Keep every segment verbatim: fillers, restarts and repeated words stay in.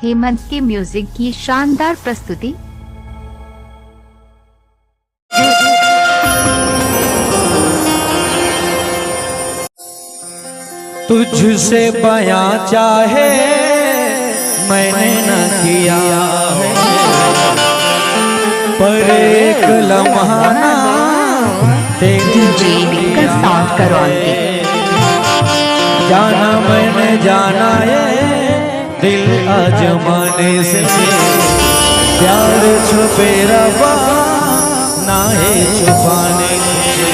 हेमंत के म्यूजिक की शानदार प्रस्तुति। तुझसे बयां चाहे मैंने न किया है, पर एक लम्हा ना तेरे डीजे विकल्प साउंड करौंदी। जाना मैंने जाना ये दिल आजमाने से, प्यार छुपे रवा ना है छुपाने से।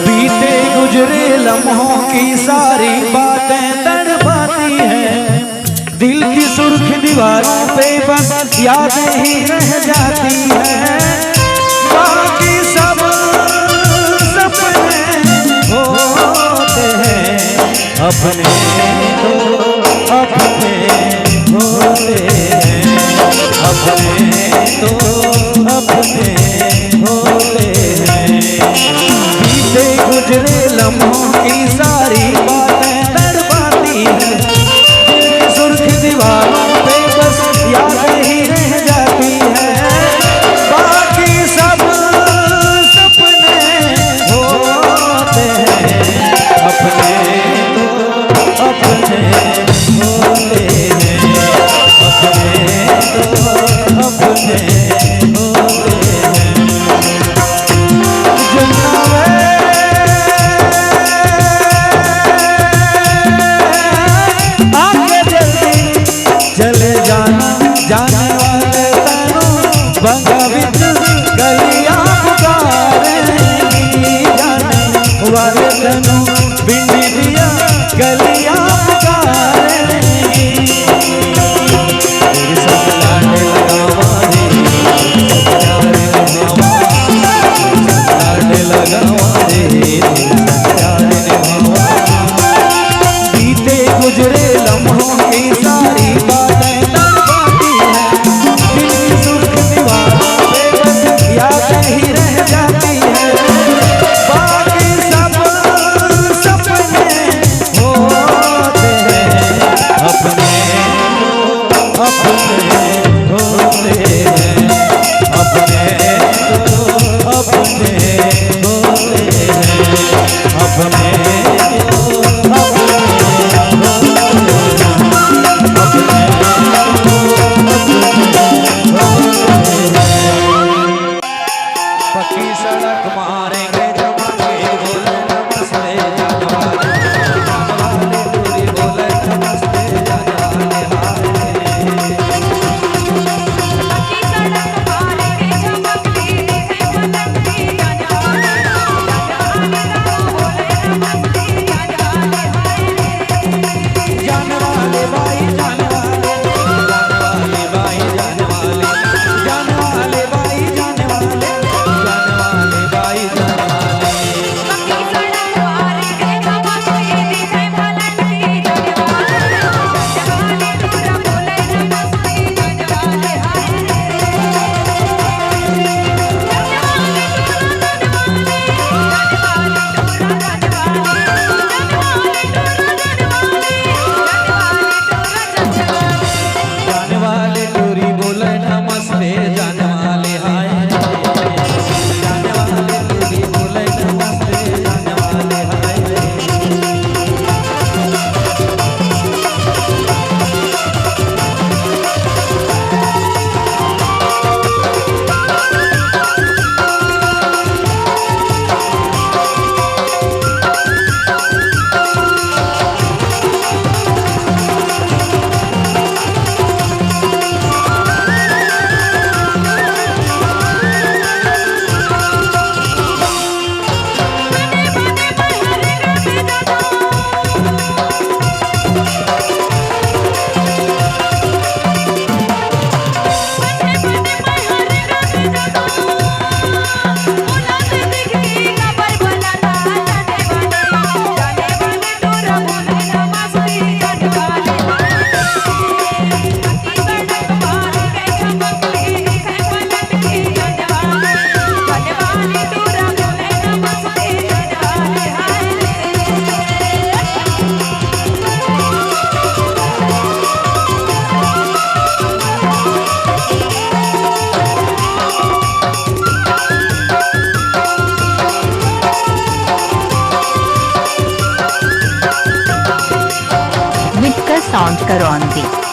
बीते गुजरे लम्हों की सारी बातें तड़पाती हैं, दिल की सुर्ख दीवारों पे बस यादें ही रह जाती हैं। बाकी सब सपने होते हैं, अपने तो अपने होते हैं, अपने तो अपने होते हैं। बीते गुजरे लम्हों की सारी बातें तड़पाती हैं, सुर्ख दीवारों पे बस यादें ही रह जाती हैं। बाकी सब सपने होते हैं, अपने तो अपने होते हैं, अपने तो अपने होते हैं। जनावे साउंड करौंदी।